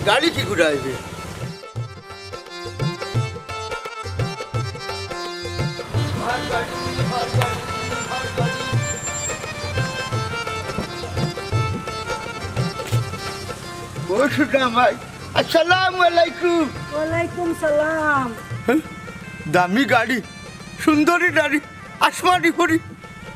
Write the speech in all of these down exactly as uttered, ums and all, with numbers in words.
গাড়ি কি ঘুরাইবে? ও সুদাম ভাই, আসসালামু আলাইকুম। ওয়ালাইকুম সালাম। হ্যাঁ? দামি গাড়ি, সুন্দরী নারী, আসমানি পরি।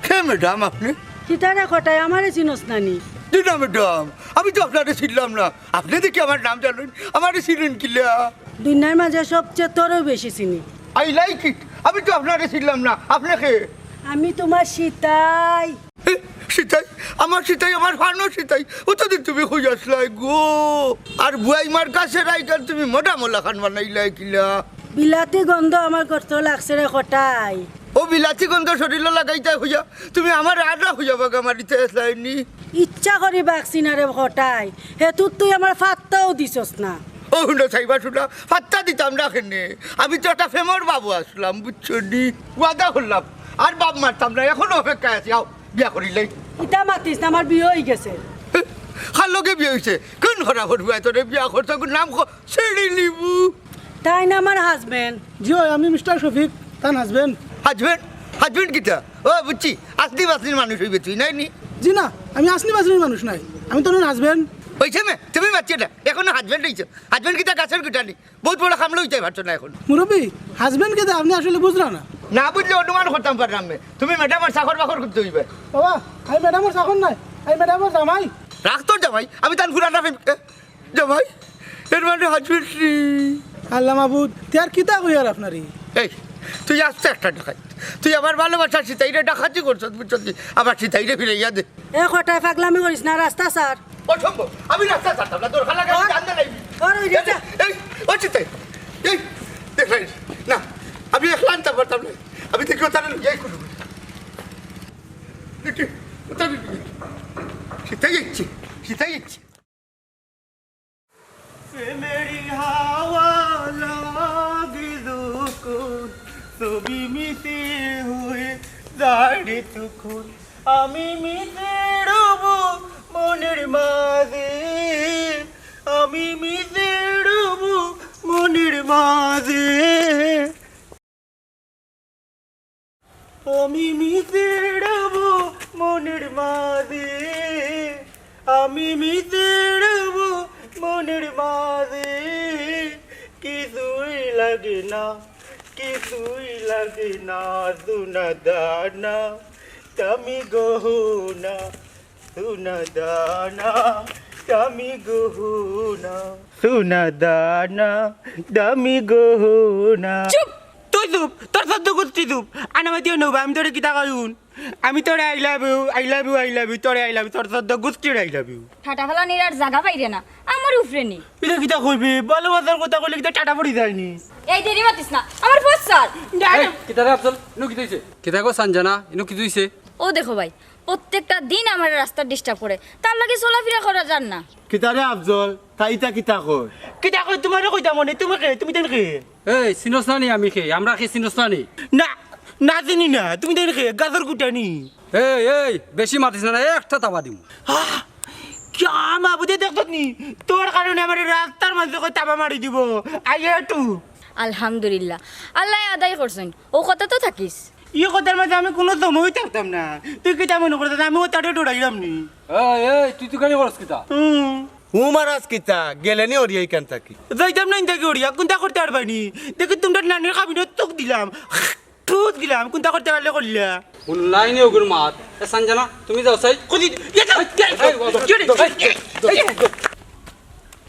কে ম্যাডাম আপনি? কিতারে কটাই, আমারে চিনস না নি? জি না ম্যাডাম, আমি তো আপনারে চিনলাম না। আপনি দেখি আমার নাম জানেন, আমারে চিনেন কিলা? দুনিয়ার মাঝে সবচেয়ে তোরেও বেশি চিনি। I like it। আমি তো আপনারে চিনলাম না, আপনি কে? আমি তোমার সিতাই। এ, সিতাই, আমার সিতাই, আমার ফানো সিতাই, অতদিন তুমি কই আছলায় গো? আর বুয়াই মার কাছে রাইতাল তুমি মোটা মোলা খান বানাইলায় কিলা? বিলাতি গন্ধ আমার গন্ধ লাগছে রে কটাই। ও বিলাতি গন্ধ শরীরো লাগাইতায় কইয়া তুমি আমারে আডা কইয়া বাগা মারিতে আছলায় নি? ইচ্ছা করি বাগছি না রে কটাই, হেতুর তুই আমার ফাত্তাও দিছস না। ও হুনো চাইবা শুনা, ফাত্তা দিতাম না কেনে? আমি তো একটা প্রেমর বাবু আছলাম, বুঝছো নি? ওয়াদা করলাম, আর বাপ মারতাম না, এখনো অপেক্ষায় আছি, আও, বিয়া করিলাই। ইতা মাতিস না, আমার বিয়া অই গেছে। কার লগে বিয়া অইছে? কোন খরা ফরুয়া তোরে বিয়া করছে? কোন নাম খ-, ছেড়ে নিবু। তাইন আমার হাজবেন্ড। জি অয়, আমি মিস্টার শফিক, তান হাজবেন্ড। হাজবেন্ড? হাজবেন্ড কিতা? ও বুঝছি, আসনি বাসনির মানুষ অইবে তুই, নায় নি? জি না, আমি আসনি বাসনির মানুষ নায়, আমি তো ওনার হাজবেন্ড। অইছে মে, তুমি মাতছো না, এখনো হাজবেন্ড অইছো। হাজবেন্ড কিতা গাছর গুটা নি? বউত বড় কামলা অইতে পারছো না এখন। মুরব্বি, হাজবেন্ড কিতা আপনি আসলে বুঝরা না। না বুঝলে অনুমান করতাম পারলাম মে। তুমি ম্যাডামর চাকর বাকর করতে অইবে। বাবা, আমি ম্যাডামর চাকর নায়, আমি ম্যাডামর জামাই। রাখ তোর জামাই, আমি তান পুরানা প্রেমিক। জামাই, এর মানে হাজবেন্ড নি। আল্লাহ মাবুদ, তে আর কিতা কইয়ার আপনারে? এই, তুই আস্তে একটা ডাকাইত। তুই আমার ভালোবাসার সিতাইরে ডাকাতি করছস, বুঝছস নি? আমার সিতাইরে ফিরাইয়া দে। এ কটাই পাগলামি করিস না, রাস্তা ছাড়। অসম্ভব, আমি রাস্তা ছাড়তাম না, দরকার লাগে আমি জান দিলাই। আর ওই এই, এই, ও সিতাই, এই, দেখ নাই, না, আমি একলা আনতাম পারতাম না। আমি দেখি ওটা লইয়াই করবো। দেখি, ওটা লইয়াই। সিতাই যাচ্ছে, সিতাই যাচ্ছে। প্রেমের হাওয়া লাগি দুকুন, ছবি মিশে হয়ে যায় রে তখন। আমি মিশে রব মনের মাঝে, আমি মিশে রব মনের মাঝে। আমি মিশে রব মনের মাঝে, আমি মিশে রব মনের মাঝে। কিছুই লাগে না, কিছুই লাগে না, সোনা দানা, দামি গহনা, সোনা দানা, দামি গহনা। সোনা দানা, দামি গহনা। চুপ! তুই চুপ! তোর সদ্য গুষ্টি চুপ! আনামাতিও নৌবা, আমি তোরে কিতা কইউন? আমি তোরে I love you, I love you, I love you, তোরে I love you, তোর সদ্য গুষ্টির I love you। ঠাটা ফালানির আর জাগা পাইরে না, আমার উপরে নি। ইটা কিতা কইবে? ভালোবাসার কথা কইলে কিতা ঠাটা পড়ি যায়নি? এই দেরি মাতিস না, আমার ফোন স্যার। এই, কিতা রে আফজল? ইনো কিতা অইছে? কিতা গো সানজানা? ইনো কিতা অইছে? ও দেখো ভাই, প্রত্যেকটা দিন আমার রাস্তা ডিস্টার্ব করে, তার লাগি চলাফেরা করা যার না। কিতা রে আফজল? তাই ইতা কিতা কয়? কিতা কয়? তোমারে কইতাম মনে, তুমি কে? তুমি তাইন কে? এই, চিনস না নি আমি কে? আমরা কে চিনস না নি? না, না চিনি না। তুমি তাইন কে? গাছর গুটা নি? এই, এই, বেশি মাতিস না, একটা তাবা দিমু। আহ, কিয়া মাবুদে দেখছত নি? তোর কারণে আমার রাস্তার মাঝে কই তাবা মারি দিব। আইয়া তু। আলহামদুলিল্লাহ, আল্লায় আদায় করছইন। ও কথা তো থাকিস। ই কথার মাঝে আমি কোনো সময় থাকতাম না। তুই কিতা মনে করছস আমি ও তারে ডরাইলাম নি? এই, এই, তুই তুকারি করস কিতা? হুম। হুম, মারাস কিতা? গেলে নি অরিয়া ইখান থাকি? যাইতাম না ইন থাকি অরিয়া, কুন্তা করতে পারবায় নি? দেখি তোমরা নানির কাবিনো তুক দিলাম, তুক দিলাম, কুন্তা করতে পারলে করলা। কোন লাইনে ওগুর মাত? এ সানজানা, তুমি যাও সাই। কদি, ইয়ে যাও, ইয়ে যাও, এই, ইয়ে যাও, এই, ইয়ে যাও।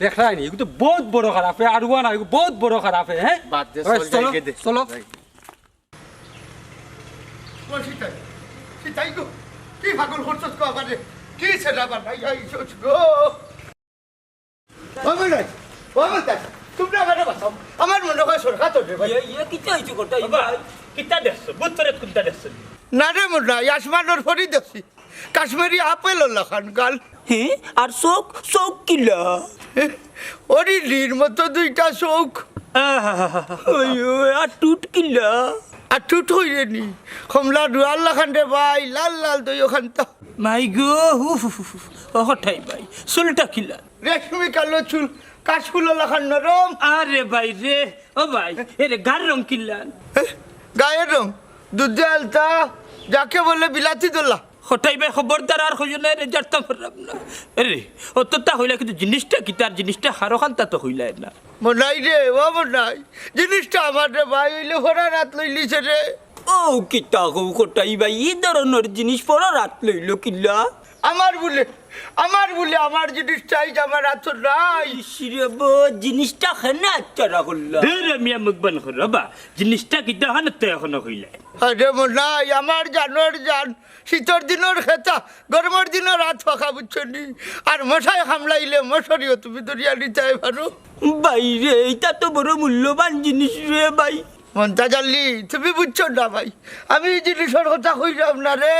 দেখরায় নি, এগু তো বহুত বড় খারাপ, এ আর ওয়া না, এগু বহুত বড় খারাপ, হ্যাঁ? বাদ দে, এই, চল, চলো, যাই গে দে। চলো। যাই। ও সিতাই, সিতাই গো, কি পাগল করছস গো আমারে? কি ছেলে বানাই আইছস গো? ও মনাই, ও মনাই, তোমরা আমারে বাঁচাও। আমার মনে হয় সরকার তো রে ভাই। ইয়ে, ইয়ে, কিতা হইছে কথা? বাবা, কিতা দেখছো? ভূত প্রেত কুন্তা দেখছো? না রে মনাই, আসমানর পরি দেখছি। কাশ্মীরি আপেলর লাখান গাল। হে, আর চোখ, চোখ কিলা? ওরে নীর মতো দুইটা চোখ। আহা, ওই, ওই, আর ঠুট কিলা? আর ঠুট হইরে নি। কমলা ডুয়ার লাখান রে ভাই, লাল লাল দই ওখান তো। মাই গো, উফ, উফ, উফ, উফ, ও হঠাই ভাই, চুলটা কিলা? রেশমি কালো চুল, কাশফুল লাখান নরম। আরে ভাই রে, ও ভাই, এরে গার রং কিলান? এ, গায়ের রং দুধে আলতা, যাকে বলে বিলাতি দোলা। হটাই ভাই, খবরদার আর কইও না, এরে জারতাম পারলাম না। এরে, অততা কইলা কিন্তু জিনিসটা কিতা, আর জিনিসটা কার অখান তা তো কইলায় না। মনাই রে, ও মনাই, জিনিসটা আমার রে ভাই, অইলে হরার আত লইলিছে রে। ও কিতা কও হটাই ভাই, ই ধরনর জিনিস পরর আত লইলো কিলা? আমার বুলে, আমার বুলে, আমার জিনিসটা আইজ আমার আতো নাই। ইশ রে বা, জিনিসটা কেনে আচ্ছারা করলা? ধুর মিয়া, মুখ বন্ধ করো বা, জিনিসটা কিতা অখান তা এখনো কইলায়। আরে মনাই, আমার জানর জান, শীতর দিনর খেতা, গরমর দিনর আত ফাঁকা, বুঝছো নি? আর মশায় কামড়াইলে মশারিও তুমি ধরিয়া নিতায় পারো। ভাই রে, ইটা তো বড় মূল্যবান জিনিস রে ভাই। মন্তাজ আলী, তুমি বুঝছো না ভাই, আমি ই জিনিসর কথা কইরাম না রে।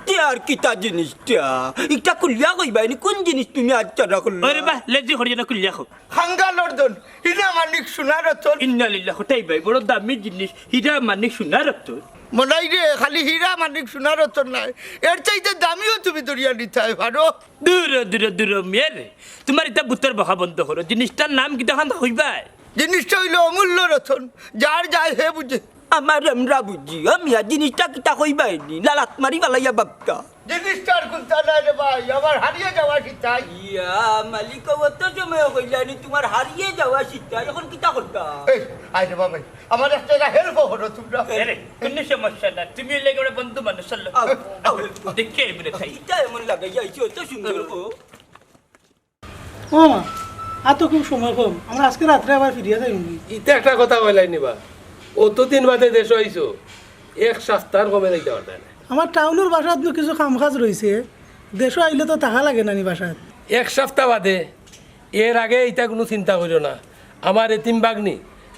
তে আর কিতা জিনিসটা? ইটা খুলিয়া কইবায়নি, কুন জিনিস তুমি আচ্ছারা করলা? আরে বা, লেজি করিও না, খুলিয়া কও। কাঙ্গালর ধন, হীরা মানিক সোনা রতন। ইন্না লিল্লাহ, হটাই ভাই, বড় দামি জিনিস, হীরা মানিক সোনা রতন। মনাই রে, খালি হীরা মানিক সোনা রতন নায়, এর চাইতে দামিও তুমি ধরিয়া নিতায় পারো। ধুর, ধুর, ধুর, মিয়া রে, তুমার ইতা বুতর বকা বন্ধ করো, জিনিসটার নাম কিতা অখান কইবায়? জিনিসটা অইলো অমূল্য রতন, যার যায় হে বুঝে। আমার আমরা বুঝি, ও মিয়া, জিনিসটা কিতা কইবায়নি, লালাত মারি ফালাইয়া বাপটা। জিনিসটার কুন্তা নাই রে ভাই, আমার হারিয়ে যাওয়া সিতাই। ইয়া মালিক, অত সময় কইলায়নি তুমার হারিয়ে যাওয়া সিতাই, এখন কিতা করতাম? এই, আয় রে বাবা, আমার একটা help করো তুমরা। এরে, কুনু সমস্যা না, তুমি অইলে গেলে বন্ধু মানুষ, চলো। আও, আও। দেখি, এই মিনিট থাই। ইটা এমন লাগাইয়া আইছো, অত সুন্দর গো। ও মা, আর তো খুব সময় কম, আমরা আজকে রাত্রে আবার ফিরিয়া যাইমুনি। ইতা একটা কথা কইলায়নি বা, অতদিন বাদে দেশো আইছো, এক সাপ্তার কমে যাইতা পারতায় না। আমার টাউনর বাসাত নু কিছু কাম কাজ রইছে, দেশো আইলে তো থাকা লাগে না নি বাসাত। এক সাপ্তা বাদে, এর আগে ইতা কুনু চিন্তা করিও না। আমার এতিম ভাগ্নি,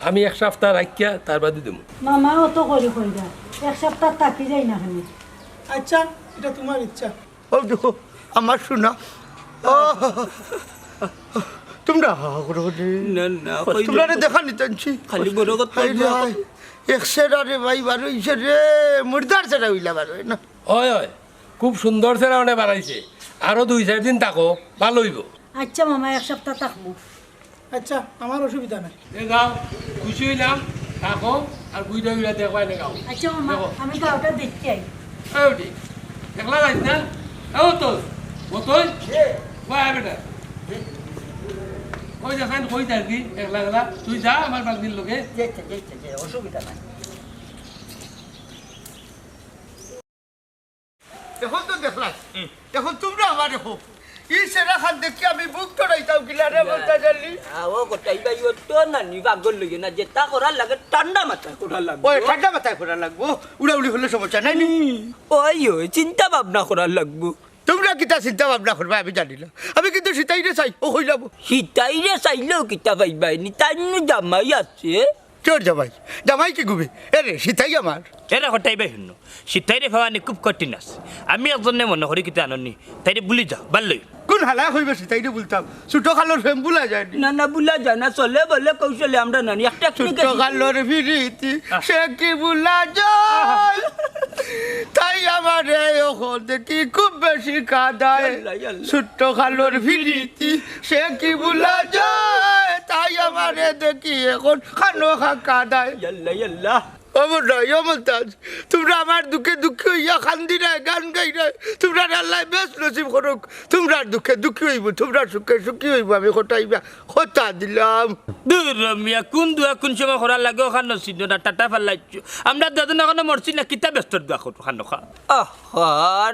আমি এক সাপ্তা রাখিয়া তার বাদে দিমু। মামা, অত করি কইরা, এক সাপ্তা থাকি যাই না কেনে? আচ্ছা, ইটা তুমার ইচ্ছা। ও দেখো, আমার সোনা। ও, তুমরা হা করো রে। না, না, কই তুমরা রে না। দেখা নিতে আনছি। খালি বড় কথা হায় রে বড় হায়। কথা। এক্সরে রে ভাই বার অইছে রে, মুর্দার চেরা অইলা বার অয় না। অয়, অয়, খুব সুন্দর চেরা অনে বানাইছে। আরো দুই চাইর দিন থাকো, ভালা অইবো। আচ্ছা মামা, এক সাপ্তা থাকমু। আচ্ছা, আমার অসুবিধা নাই। এ যাও, খুশি অইলাম, থাকো, আর বুইড়া বুইড়া দেখবায় নে গাঁও। আচ্ছা মামা, দেখো। আমি গাঁওটা দেখি আই। এই উঠি, একলা যাইস না? এ ও তো, ও তুই? জি। কই আয় বেটা? জি। কই যাস, আমি কই থাকি, একলা একলা? তুই যা আমার ভাগ্নির লগে। জি, জি, জি, জি, জি, অসুবিধা নাই। এখন তো দেখলাম, হুম। এখন তুমরা আমারে কও। ই চেরা খান দেখি আমি বুক টড়াইতাম কিলা রে, না। বলতা জানি? আ, ও কথাই ভাই, ও তো নানি পাগল লইও না, যেটা করার লাগে ঠান্ডা মাথায় করা লাগবো। ওই ঠান্ডা মাথায় করা লাগবো, উড়াউড়ি হলে সমস্যা নাই নি? হুম, ওই, ওই, চিন্তা ভাবনা করা লাগবো। তুমরা কিতা চিন্তা ভাবনা করবা আমি জানি না, আমি কিন্তু সিতাইরে চাই, ও কইলাম। সিতাইরে চাইলেও কিতা পাইবায় নি, তাইর নু জামাই আছে। তোর জামাই? জামাই কি গুবে? এরে, সিতাই আমার। এরে, হটাই ভাই হুনো। সিতাইরে পাওয়া নি খুব কঠিন আছে। আমি একজনে মনো করি কিতা আননি। তাইরে ভুলি যাও, বাল্লই। কোন হালায় কইবে সিতাইরে ভুলতাম? ছোট কালর প্রেম ভুলা যায়নি। না, না, ভুলা যায় না। চলে বলে কৌশলে আমরা নানি। একটা ছোট কালর ফিরিতি, আহ। সে কি ভুলা যায়? আহ। তাই আমারে অখন দেখি খুব বেশি কাদায়। ইয়াল্লা, ইয়াল্লা। ছোট কালর ফিরিতি, সে কি ভুলা যায়? তাই আমারে দেখি এখন খানো খা কাদায়। ইয়াল্লা, ইয়াল্লা। ও মনাই, ও মন্তাজ, তুমরা আমার দুঃখে দুঃখী অইয়া কান্দিরায়, গান গাইরায়, তুমরারে আল্লায় বেশ নসিব করুক। তুমরার দুঃখে দুঃখী অইবো, তুমরার সুখে সুখী অইবো, আমি কটাইবা কথা দিলাম। দূর মিয়া, কোন দোয়া কোন সময় করা লাগে, অখান নসিব না, টাটা ফালাইছো। আমরা দুইজন এখনো মরছি না, কিতা বেহেস্তর দোয়া করবো, খানো খা। আহা,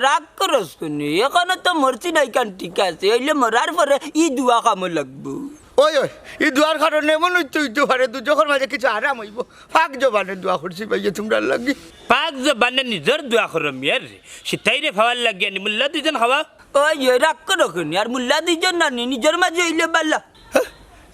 রাগ করস কেনে? এখনো তো মরছি না, ইখান ঠিক আছে। অইলে মরার পরে ই দোয়া কামো লাগবো। ওই, ওই, ই দোয়ার কারণে এমন অইতে অইতে পারে, দুজখর মাঝে কিছু আরাম অইবো। পাক জবানে দোয়া করছি ভাইয়া তুমরার লাগি। পাক জবানে নিজর দোয়া করো মিয়ার রে। সিতাইরে পাওয়ার লাগি আনি মুল্লা দুইজন খাওয়া। ওই, ওই, রাগ করো কেনে? আর মুল্লা দুইজন না নি, নিজর মাঝে অইলে বালা। হ্যাঁ?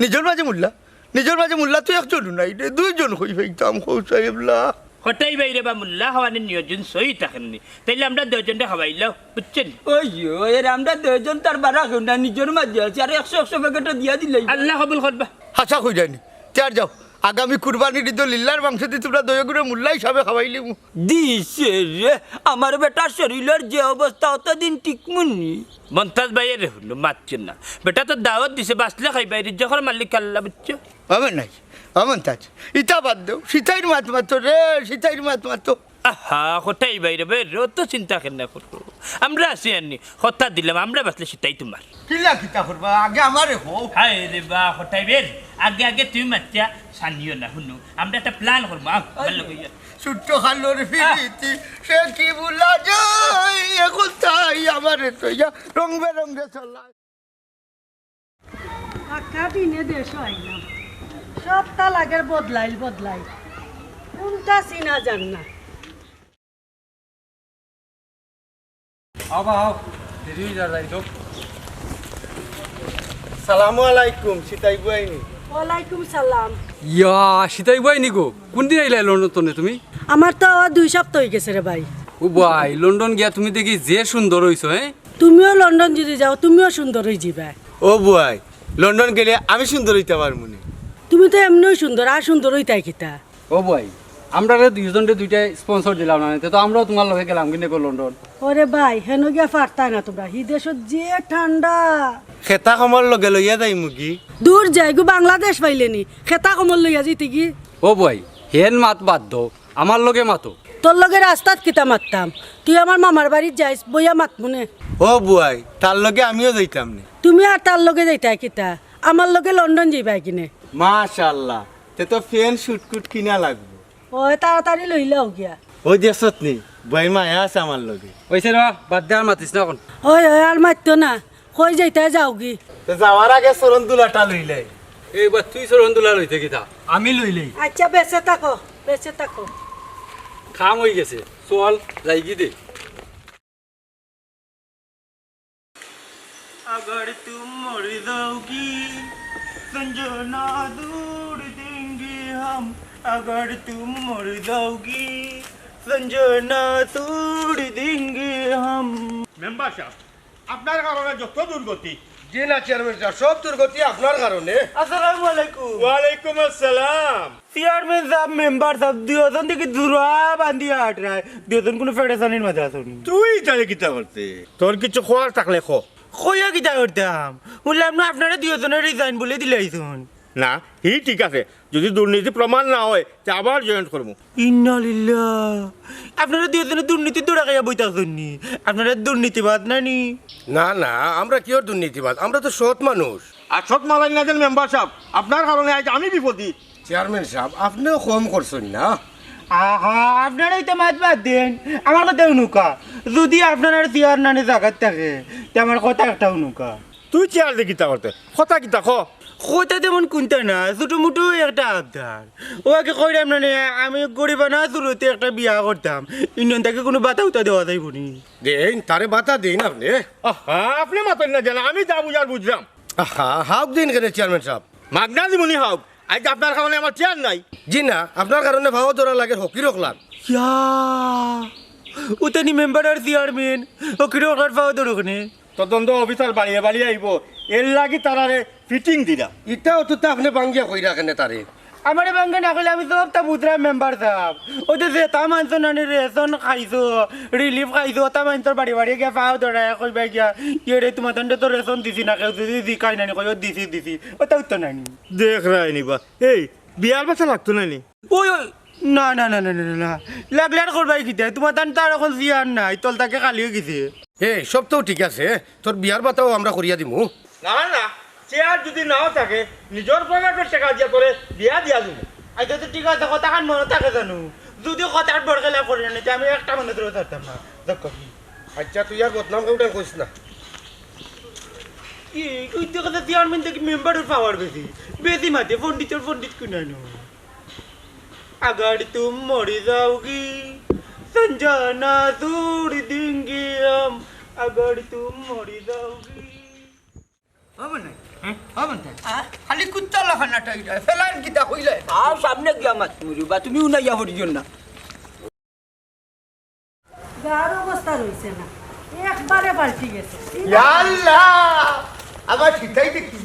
নিজর মাঝে মুল্লা? নিজর মাঝে মুল্লা তো একজনও নাই রে, দুইজন কই পাইতাম, কও সাহেবলা। কটাই বাইরে বা মুল্লা খাওয়ানির নিয়োজন সহি থাকেননি, তাইলে আমরা দুইজনরে খাওয়াইলাও, বুঝছেন? ওই, ওই, এর আমরা দুইজন তার বারা কেউ না, নিজর মাঝে আছে, আর একশো, একশো প্যাকেটও দিয়া দিলাই। আল্লাহ কবুল করবা। হাছা কই যায়নি, তে আর যাও, আগামী কুরবানির ঈদো লিল্লার মাংস দি তুমরা দইগুরে মুল্লা হিসাবে খাওয়াইলিমু। দিছে রে, আমার বেটার শরীলর যে অবস্থা, অতদিন টিকমুনি। মন্তাজ ভাইরে হুনো, মাতছে না। বেটা তো দাওয়াত দিছে, বাঁচলে খাইবায়, রিজেকর মালিক আল্লা, বুঝছো? হবে নাই, অমন তাজ। ইতা বাদ দেও, সিতাইর মাত মাতো রে, সিতাইর মাত মাতো। আহা, কটাই ভাইরে, ভাইরে, অত চিন্তা কেনে করো? আমরা আছি আনি, কথা দিলাম, আমরা বাঁচলে সিতাই তুমার। কিলা কিতা করবা? আগে আমারে কও। হায় রে বা, কটাই বের। আগে আগে তুমি মাতিয়া সানিও না, হুনো। আমরা একটা প্ল্যান করবো, আও, আমার লগে ইয়া। ছোট্ট খালোর ফিরিতি, সে কি ভুলা যায়? এখন তাই আমারে তো ইয়া রং বেরঙে চলা। আক্কা দিনে দেশো আইলাম, সবতা লাগের বদলাইল বদলাইল, কুনটা চিনা যার না। আও বা, আও। দেরি অই যার, যাই তো। সালামু আলাইকুম, সিতাই বুয়াইনি। ওয়ালাইকুম সালাম। ইয়া, সিতাই বুয়াইনি গো, কুনদিন আইলায় লন্ডন তনে তুমি? আমার তো আওয়া দুই সপ্তাহ অই গেছে রে ভাই। ও ভাই, লন্ডন গিয়া তুমি দেখি যে সুন্দর অইছো, হ্যাঁ? তুমিও লন্ডন যদি যাও, তুমিও সুন্দর অই যিবায়। ও বুয়াই, লন্ডন গেলে আমি সুন্দর অইতা পারমুনি? তুমি তো এমনেউ সুন্দর, আর সুন্দর অইতায় কিতা? ও বুয়াই, আমরারে দুইজনরে দুইটা স্পন্সর দিলাও না, তে তো আমরাও তুমার লগে গেলাম কিনে গো লন্ডন। ওরে ভাই, হেনো গিয়া পারতায় না তুমরা, হি দেশো যে ঠান্ডা। খেতা কমল লগে লইয়া যাইমুগি? দূর যাইগু, বাংলাদেশ পাইলে নি, খেতা কমল লইয়া যাইতেগি? ও বুয়াই, হেন মাত বাদ দেও, আমার লগে মাতো। তোর লগে রাস্তাত কিতা মাততাম? তুই আমার মামার বাড়িত যাইস, বইয়া মাতমুনে। ও বুয়াই, তার লগে আমিও যাইতাম নে। তুমি আর তার লগে যাইতায় কিতা? আমার লগে লন্ডন যাইবায় কিনে। মাশাআল্লাহ, তে তো ফেন শুটকুট কিনা লাগবো। ওই তাড়াতাড়ি লইলাও গিয়া। ওই দেখছত নি, বুয়াই মায়া আছে আমার লগে। অইছে রে বা, বাদ দে, আর মাতিস না অখন। ওই, ওই, আর মাতিও না। কই যাইতায় যাওগি? তে যাওয়ার আগে চরণ দুলাটা লইলাই। এই বা তুই চরণ দুলা লইতে কিতা? আমি লইলাই। আচ্ছা, বেঁচে থাকো, বেঁচে থাকো। কাম অই গেছে, চল যাইগি দে। अगर तुम मर जाओगी, संजना, छोड़ देंगे हम। अगर तुम मर जाओगी, संजना, छोड़ देंगे हम। মেম্বার সাব, আপনার কারণে যত দুর্গতি। জি না চেয়ারম্যান সাব, সব দুর্গতি আপনার কারণে। আসসালামু আলাইকুম। ওয়ালাইকুম আসসালাম। চেয়ারম্যান সাব, মেম্বার সাব, দুইজন দেখি জুড়া বান্ধি আটরায়, দুইজন কুনু পেরেশানির মাঝে আছইন নি? তুই তারে কিতা করতে? তোর কিছু কওয়ার থাকলে ক। কইয়া কিতা করতাম? হুনলাম না আপনারা দুইজনে রিজাইন বলে দিলাইছইন। না, হি ঠিক আছে, যদি দুর্নীতি প্রমাণ না অয়, তে আবার জয়েন করমু। ইন্না লিল্লাহ। আপনারা দুইজনে দুর্নীতির ধরা খাইয়া বই থাকছইন নি? আপনারা দুর্নীতিবাজ না নি? না, না, আমরা কিওর দুর্নীতিবাজ? আমরা তো সৎ মানুষ। আর সৎ মালাই না দেন মেম্বার সাব, আপনার কারণে আইজ আমি বিপদি। চেয়ারম্যান সাব, আপনেও কম করছইন না। আহা, আপনারা ইতা মাত বাদ দেন, আমার কথা হুনুক্কা। যদি আপনারার চেয়ার নানি জাগাত থাকে, তে আমার কথা একটা হুনুক্কা। তুই চেয়ার দি কিতা করতে? কথা কিতা ক? কথা তেমন কুনতা না, ছোটো-মুটো একটা আবদার। অউ আগে কইরাম না নি, আমি গরিবানা সুরতে একটা বিয়া করতাম, ইউনিয়ন থাকি কুনু বাতা-উতা দেওয়া যাইবো নি? দেইন, তারে বাতা দেইন আপনে। আহা, আপনে মাতইন না যেন, আমি যা বুঝার বুঝলাম। আহা, হাউক দেইন কেনে চেয়ারম্যান সাব? মাগনা দিমুনি হাউক, আইজ আপনার কারণে আমার চেয়ার নাই। জি না, আপনার কারণে পাও ধরা লাগের ফকির অকলার। ইয়া, অউ তানি মেম্বার আর চেয়ারম্যান, ফকির অকলার পাও ধরো কেনে? তদন্ত অফিসার বাড়িয়ে বাড়িয়ে আইবো, এরলাগি তারারে ফিটিং দিরা। ইতা অততা আপনে ভাঙ্গিয়া কইরা কেনে তারে? আমারে ভাঙ্গিয়া না কইলে আমি সবতা বুঝরাম মেম্বার সাব। অউ যে যেতা মানষর নানি রেশন খাইছো, রিলিফ খাইছো, অতা মানষর বাড়ি বাড়ি গিয়া পাও ধরাইয়া কইবা গিয়া, "ইয়ে রে, তুমার তানরে তো রেশন দিছি না, কেউ যদি জিকায় নানি কইও দিছি, দিছি।" অতা উত্তর নানি। দেখরায়নি বা। এই, বিয়ার বাতা লাগতো নানি? ওই, ওই, না, না, না। লাগলে আর করবায় কিতা? তুমার তান তো আর অখন চেয়ার নাই, তল থাকি খালি অই গেছে। এ, সব তো ঠিক আছে, তোর বিয়ার বাতাও আমরা করিয়া দিমু। না, না, চেয়ার যদি নাও থাকে, নিজর পকেটর টেকা দিয়া তোরে বিয়া দিয়া দিমু। আচ্ছা, তো ঠিক আছে, কথাখান মনো থাকে জানু। যদি কথাখান বড় খেলা করি না, তে আমি একটা মানুষ ধরে ছাড়তাম না। দেখ কি? আচ্ছা, তুই আর বদনাম কেউটাই করিস না। কি, ওই তো কথা চেয়ারম্যান থাকি মেম্বারর পাওয়ার বেশি। বেশি মাতে, পণ্ডিতর পণ্ডিত কুনানো। अगर तुम मर जाओगी, संजना, छोड़ देंगे हम। अगर तुम मर जाओगी। হবে না? হ্যাঁ? হবে না? আ? খালি কুত্তা লাখান নাটক ইটা। ফেলান কিতা কইলে? আও সামনে গিয়া মাত মুরু বা তুমি উনাইয়া পড়িও না। গার অবস্থা রইছে না, একবারে পাল্টি গেছে। ইয়া আল্লাহ! আবার সিতাই দেখি।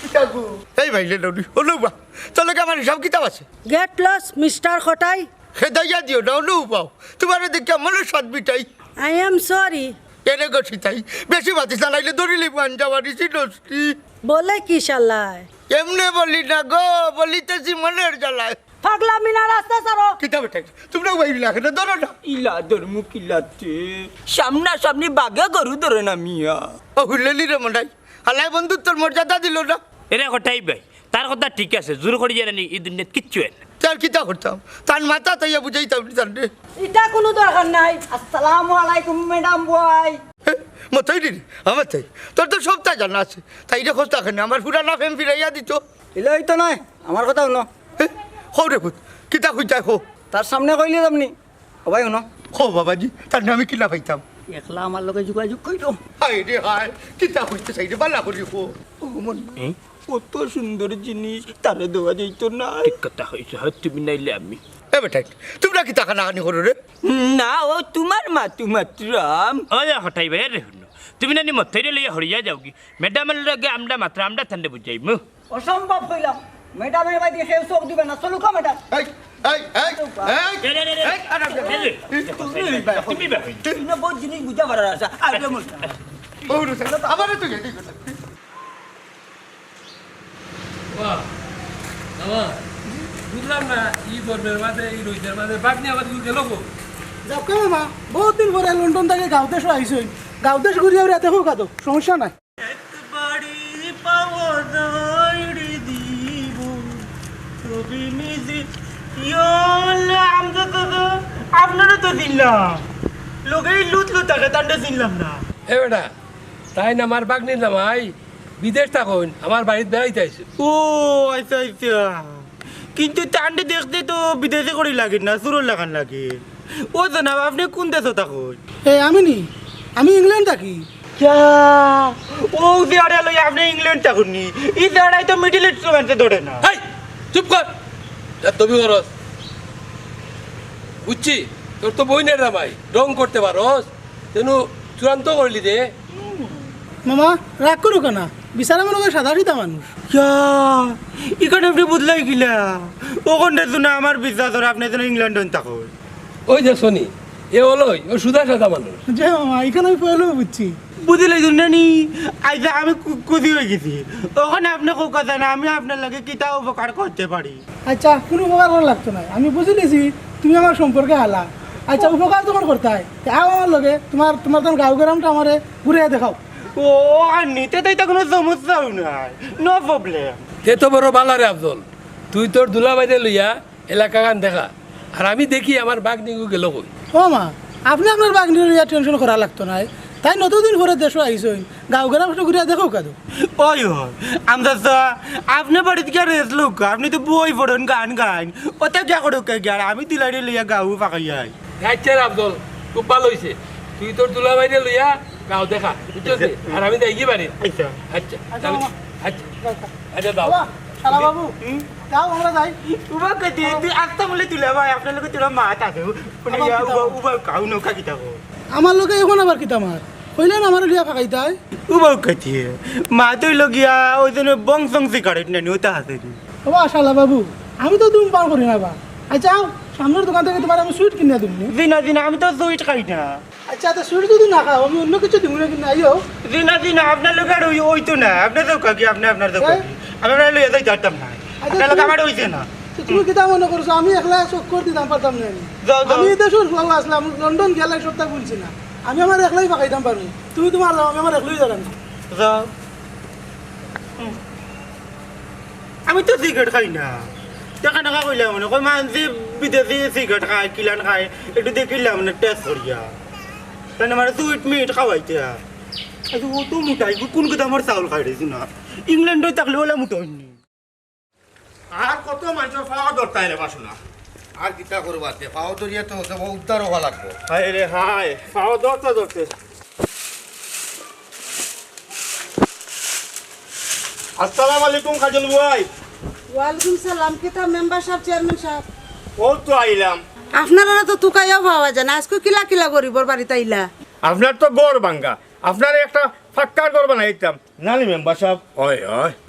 কিতা গো? এই মাইলে ননি, অনুবা, তোর লগে আমার হিসাব কিতাব আছে। গেট লস, মিস্টার কটাই। খেদাইয়া দিও না, অনুবাও। তোমারে দেখিয়া মনে সাত মিটাই। I am sorry. এরে গো সিতাই, বেশি মাতিস না, নাইলে ধরিলি পাঞ্জাবারি সিনস্তি। বলে কি শালায়? এমনে বলি না গো, বলিতেছি মনের জ্বালায়। পাগলামি না, রাস্তা ছাড়ো। কিতা বেটা, তোমরা ওই বিলাকে না, ধরো না। ইলা ধরমু কিলাতে? সামনা সামনি বাঘে গরু ধরে না মিয়া। ও হুলেলি রে মনাই, হালায় বন্ধুত্বর মর্যাদা দিল না। এরে কটাই ভাই, তার কথা ঠিক আছে, জোর করি জানি ই দুনিয়াত কিচ্ছু হয় না। তার কিতা করতাম, তার মাথা তাইয়া বুঝাইতাম নি তার রে। ইটা কোনো দরকার নাই। আসসালামু আলাইকুম ম্যাডাম বয়। এ, মতই রে, আমার তাই, তোর তো সবটা জানা আছে। তাই রে খোঁজ থাকে না, আমার পুরানা প্রেম ফিরাইয়া দিত। ইলা হইতো নয়, আমার কথা হুনো। এ, কও রে পুত, কিতা কইতায় কও। তার সামনে কইলে যামনি। ও ভাই হুনো। কও বাবাজি, তার নামে কিলা পাইতাম। একলা আমার লগে যোগাযোগ কইরো। হায় রে হায়, কিতা কইতে চাই রে, বালা করি কও। ও মন, হুম? কত সুন্দর জিনিস, তারে দেওয়া যাইতো না। ঠিক কথা কইছো, হয় তুমি নাইলে আমি। এ বেটা, তোমরা কিতা কানাকানি করো রে? না, ও তোমার মাতু মাতরাম। ওই কটাই ভাই রে, হুনো। তুমি নানি মতইরে লইয়া হরিয়া যাওগি। ম্যাডামর লগে আমরা মাতরাম, আমরা তানরে বুঝাইমু। অসম্ভব কইলাম। ম্যাডামর বাড়ি কেউ চোখ দিবে না। চলুক ম্যাডাম। এই, এই, এই, এই, রে, রে, রে, রে। এই, আরে, আরে, এই, এই, এই, তুমি বে-, তুমি বে-, তুমি না বহুত জিনিস বুঝা পারার আছে। আগে মন। ও, রে, আমারে তুই এদিকে। বাহ, বাবা, বুঝলাম না, ই গরমের মাঝে, ই রইদের মাঝে বাগনি আবার দূর গেল গো? যাও কে মামা, বহুত দিন পরে লন্ডন থাকি গাঁও দেশ আইছইন। গাঁও দেশ ঘুরিয়া উড়িয়া দেখো কাদো, সমস্যা নাই। একবারই পাওয়া যায় রে জীবন, তবে নিজে ইয়লা আমগো গো, আপনারে তো চিনলাম, লগেই লুত লুত থাকে, তানরে চিনলাম না। এ বেটা, তাইন আমার বাগনির জামাই, বিদেশ থাকইন, আমার বাড়িত বেড়াইতে আইছইন। ও, আচ্ছা, আচ্ছা। কিন্তু তানরে দেখতে তো বিদেশি করি লাগে না, চুরর লাখান লাগে। ও জনাব, আপনে কোন দেশো থাকইন? এ, আমি নি? আমি ইংল্যান্ড থাকি। কিয়া? ও যে আরে লই আপনে ইংল্যান্ড থাকইন নি? ই যে আরে তো মিডল ইস্ট রোমান্সে ধরে না। হেই, চুপ কর। এত বি করস। বুঝছি, তোর তো বইনের জামাই, ঢং করতে পারস। তেনু চূড়ান্ত করলি রে। মামা, রাগ করো কেন? বিচারা মনে করে সাদা সিধা মানুষ। ইয়া, ইখান আপনে বুঝলাই কিলা? অখন দেখছো না আমার বিশ্বাস অর, আপনে যেন ইংল্যান্ডো থাকইন। ওই যে শুনি, এ অইলো, ও সুদা সাদা মানুষ। যে মামা, ইখান আমি পয়লাউ বুঝছি। বুঝলাইছো না নি? আইচ্ছা, আমি খু-, খুশি অই গেছি। অখন আপনে কউক্কা চাইন, আমি আপনার লাগি কিতা উপকার করতে পারি? আচ্ছা, কুনু উপকার করা লাগতো নায়। আমি বুঝিলিছি, তুমি আমার সম্পর্কে হালা। আচ্ছা, উপকার যখন করতায়, তে আও আমার লগে, তুমার, তুমার তখন গাঁও গ্রামটা আমারে ঘুরাইয়া দেখাও। ও, আর নিতে তো ইতা কুনু সমস্যাউ নায়, no problem। তে তো বড় বালা রে আফজল, তুই তোর দুলাভাইরে লইয়া এলাকাখান দেখা, আর আমি দেখি আমার বাগনিগু গেল কই। ও মা, আপনে আপনার বাগনিরে লইয়া টেনশন করা লাগতো নায়। তাইন অতদিন পরে দেশো আইছইন, গাঁও গ্রাম একটু ঘুরিয়া দেখউক্কা তো। ওই, ওই, আমজাদ চাচা, আপনে বাড়িত গিয়া rest লউক্কা, আপনে তো বই পড়ইন, গান গাইন, অতা গিয়া করউক্কা গিয়া, আর আমি দুলাভাইরে লইয়া গাঁও ফাঁকাইয়া আই। আচ্ছা রে আফজল, খুব ভালা অইছে, তুই তোর দুলাভাইরে লইয়া গাঁও দেখা, বুঝছস নি? আর আমি যাইগি বাড়িত। আচ্ছা। আচ্ছা, আচ্ছা, তাহলে, মামা। আচ্ছা। আচ্ছা, যাও। বাবা, শালা বাবু, হুম? যাও, আমরা যাই। উবা কইতে, তুই আস্তা বলে তুলে ভাই, আপনার লগে তোরা মাত আছে। মানে, আমার ইয়া, কিতা উবা, মাত? উবা, কাউ নৌকা কিতা কো? আমার লগে এখন আবার কিতা মাত? কইলে না আমারে লইয়া ফাঁকাইতায়? উবা কইতে, মাত অইলো গিয়া, ওই জন্য বং সং সিগারেট নেনি, ওটা আছে নি। বাবা, শালা বাবু, আমি তো ধূমপান করি না বা। আচ্ছা, আও, সামনের দোকান থাকি তুমারে আমি সুইট কিনিয়া দিমু। জি না, জি না, আমি তো সুইট খাই না। আচ্ছা, তো সুইট যদি না খাও, আমি অন্য কিছু দিমু না, কিন্তু আইও। জি না, জি না, আপনার লগে আর ওই, ওই তো না, আপনে যাউক্কা গি, আপনে আপনার যাউক্কা গি। হ্যাঁ? আমি আপনার লইয়া যাইতাম পারতাম না। আচ্ছা, আপনার লগে তুমি, আমার অইছে না। তো তুমি কিতা মনে করছো, আমি একলা চক্কর দিতাম পারতাম না নি? যাও, যাও। আমি এই দেশর ফুয়া আছলাম, লন্ডন গেলে সবটা ভুলছি না। আমি আমার একলাই ফাঁকাইতাম পারমু। তুমি তুমার যাও, আমি আমার একলাই যাইরাম। যাও। হুম। আমি তো সিগারেট খাই না। দেখা দেখা কইলাম মানে, কই মানষে বিদেশি সিগারেট খায়, কিলান খায়, একটু দেখিলাম মানে টেস্ট করিয়া। তাই না মানে সুইট মিট খাওয়াইতে। আচ্ছা, ও তো মোটা, এগু কোন গুদামর চাউল খাই রে না? ইংল্যান্ডো থাকলে ওলা মোটা অইননি। আর কত মানষর পাও ধরতায় রে বাসনা। আর কিতা করবা তে? পাও ধরিয়া তো উদ্ধার অওয়া লাগবো। হায় রে হায়, পাও ধরতে ধরতে। আসসালামু আলাইকুম কাজল ভাই। ওয়ালাইকুম সালাম। কিতা মেম্বার সাব, চেয়ারম্যান সাব? অউ তো আইলাম। আপনারারে তো তুকাইয়াও পাওয়া যায় না। আইজকু কিলা কিলা গরিবর বাড়িত আইলা? আপনার তো ঘর ভাঙ্গা, আপনারে একটা পাক্কা ঘর বানাইতাম। না নি মেম্বার সাব? অয়, অয়।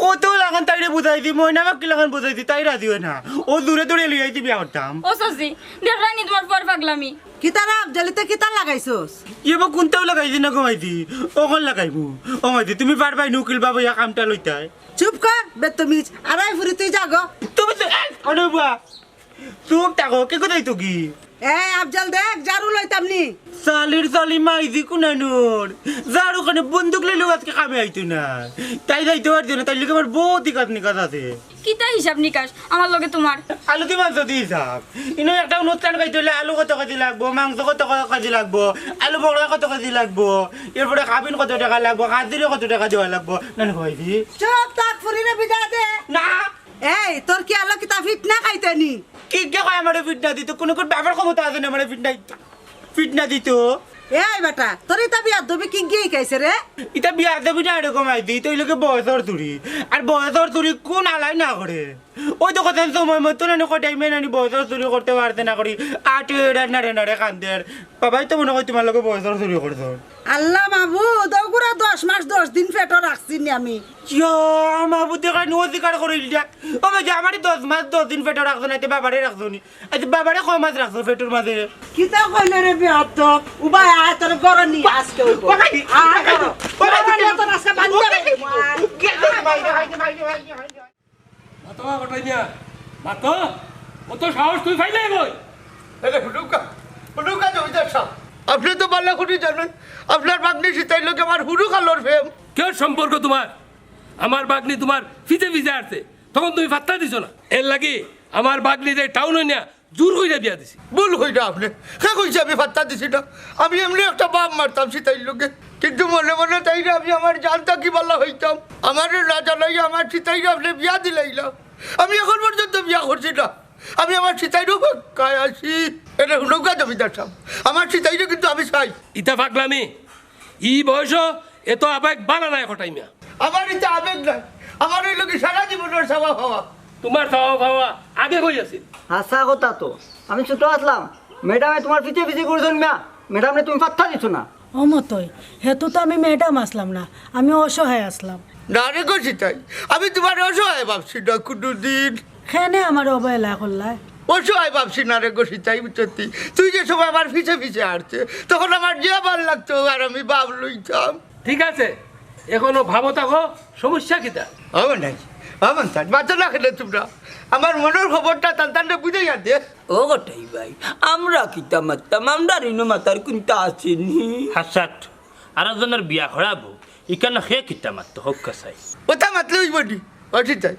কত লাখান তাইরে বুঝাইছি, ময়না পাখি লাখান বুঝাইছি, তাই রাজি অয় না। অউ জুরে তুরে লইয়া আইছি বিয়া করতাম। ও চাচি, দেখরায়নি তুমার ফুয়ার পাগলামি। কিতা রে আফজল, ইতা কিতা লাগাইছস? ইয়ে বা কুনটাও লাগাইছি না গো মাইজি, অখন লাগাইমু। ও মাইজি, তুমি পারবায়নি উকিল বাবু ইয়া কামটা লইতায়? চুপ কর, বেত্তমিজ। আরাই ফুরি তুই যা গো। তুমি তো, এই, আরে বুয়া, চুপ থাকো, কি কথা অইতো কি? এ আফজল দেখ, ঝাড়ু লইতাম নি। চালির চালি মাইজি কুনানোর। ঝাড়ু খানে বন্দুক লইলেও আজকে কামে আইতো না। তাই যাইতো পারতো না, তাইর লগে আমার বউত হিকাত নিকাত আছে। কিতা হিসাব নিকাশ আমার লগে তুমার? আলু দিমা যদি হিসাব। ইনো একটা অনুষ্ঠান খাইতে অইলে আলু কত কেজি লাগবো, মাংস কত কেজি লাগবো, আলু বড়া কত কেজি লাগবো, এরপরে কাবিন কত টেকা লাগবো, হাজিরে কত টেকা দেওয়া লাগবো। নানি কইছি? চুপ থাক, ফুরিরে বিদায় দে। না। এই, তোর কিতা আলো কিতা ফিটনা খাইতে নি? কিগে কয় আমারে ফিটনা দিতো? কুনু কুন বাবার ক্ষমতা আছে নি আমারে ফিটনা, ফিটনা দিতো? এই বেটা, তোর ইতা বেয়াদবি কিগে হিকাইছে রে? ইতা বেয়াদবি না, এরকম আইদি, ইতা অইলো গি বয়সর চুরি। আর বয়সর চুরি কুন আলাই না করে? অউ তো কথা, সময় মতো নানি কটাই মে নানি বয়সর চুরি করতে পারতে না করি, আটে নাড়ে নাড়ে কান্দের। বাবাই তো মনে কয় তুমার লগে বয়সর চুরি করছইন। আল্লাহ মাবুদ, অগুরে দশ মাস দশ দিন পেটো রাখছি নি আমি। ইয়া, মাবুদে কেনে অস্বীকার করিল দিয়া? ও ভাই, আমারে দশ মাস দশ দিন পেটো রাখছো না, তে বাবারে রাখছো নি? আচ্ছা, বাবারে কয় মাস রাখছো পেটোর মাঝে? কিতা কইলে রে বেয়াদব? উবাই আয়, তোর গরম নি আজকে অইবো। বাবাই, আয়, বাবাই, গরম। বাবাই, বাবাই, তোর আজকে বান্ধি বাবাই, দেবো। বাবা, কটাই মিয়া? মাতো? অত সাহস তুই পাইলে কই? আরে হুনুকা, হুনুকা জমিদার সাব। আপনে তো ভালা করি জানইন, আপনার ভাগ্নি সিতাইর লগে আমার হুরু কালর প্রেম। কিতা সম্পর্ক তুমার? আমার ভাগ্নি তুমার পিছে পিছে আরছে, তখন তুমি পাত্তা দিছো না। এরলাগি আমার ভাগ্নিরে টাউনো নিয়া জুর কইরা বিয়া দিছি। ভুল কইরা আপনে। কে কইছে আমি পাত্তা দিছি না? আমি এমনে একটা বাপ মারতাম সিতাইর লগে। কিন্তু মনে মনে তাইরে আমি আমার জান থাকি ভালা পাইতাম। আমারে না জানাইয়া আমার সিতাইরে আপনে বিয়া দিলাইলা। আমি এখন পর্যন্ত বিয়া করছি না। আমি আমার সিতাইরও অপেক্ষায় আছি। এরে হুনুকা জমিদার সাব, আমার সিতাইরে কিন্তু আমি চাই। ইতা পাগলামি? ই বয়সো এত আবেগ ভালা নায় কটাই মিয়া। আমার ইতা আবেগ নায়, আমার অইলো গি সারা জীবনর চাওয়া পাওয়া। তুমার চাওয়া পাওয়া আগে কই আছিল? হাছা কথা তো, আমি ছোট আছলাম, ম্যাডামে তুমার পিছে পিছে ঘুরছইন মিয়া, ম্যাডামরে তুমি পাত্তা দিছো না। ও মতই, হেতু তো আমি ম্যাডাম আছলাম না, আমি অসহায় আছলাম। না রে গো সিতাই, আমি তুমারে অসহায় ভাবছি না কুনুদিন। কেনে আমারে অবহেলা করলায়? অসহায় ভাবছি না রে গো সিতাই, বুঝছস নি? তুই যে সময় আমার পিছে পিছে আরছে, তখন আমার যে ভালা লাগতো আর আমি ভাব লইতাম। ঠিক আছে, এখনো ভাবো থাকো, সমস্যা কিতা? ও নাই, ও মন্তাজ, মাতো না কেনে তুমরা? আমার মনর খবরটা তান তানরে বুঝাইয়া দে। ও কটাই ভাই, আমরা কিতা মাততাম? আমরার ইনো মাতার কুন্তা আছে নি? হাছাত, আরকজনর বিয়া করাবো, ইখানো কে কিতা মাততো, হউক্কা চাই। অতা মাতলে অইবো নি? ও সিতাই,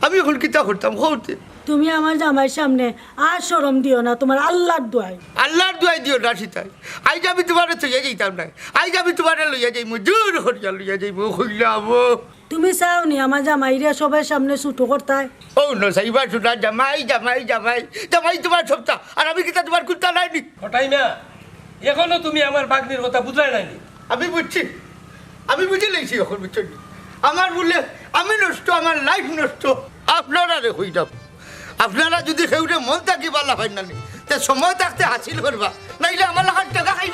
আমি এখন কিতা করতাম, কও তে? তুমি আমার জামাইর সামনে আর শরম দিও না, তুমার আল্লার দোয়াই। আল্লার দোয়াই দিও না সিতাই, আইজ আমি তুমারে থইয়া যাইতাম নায়, আইজ আমি তুমারে লইয়া যাইমু, জুর করিয়া লইয়া যাইমু, কইলাম ও। তুমি চাও নি আমার জামাইরে সবার সামনে ছোট করতায়? ও না, চাইবা শুনা, জামাই, জামাই, জামাই, জামাই তুমার সবতা, আর আমি কিতা তুমার কুন্তা নায় নি? কটাই মিয়া, এখনো তুমি আমার ভাগ্নির কথা বুঝলায় নায় নি? আমি বুঝছি, আমি বুঝিলাইছি এখন, বুঝছো নি? আমার বুলে আমি নষ্ট, আমার life নষ্ট। আপনারারে কইরাম, আপনারা যুদি কেউরে মন থাকি ভালা পাইন না নি, তে সময় থাকতে হাসিল করবা, নাইলে আমার লাখান টেকা খাই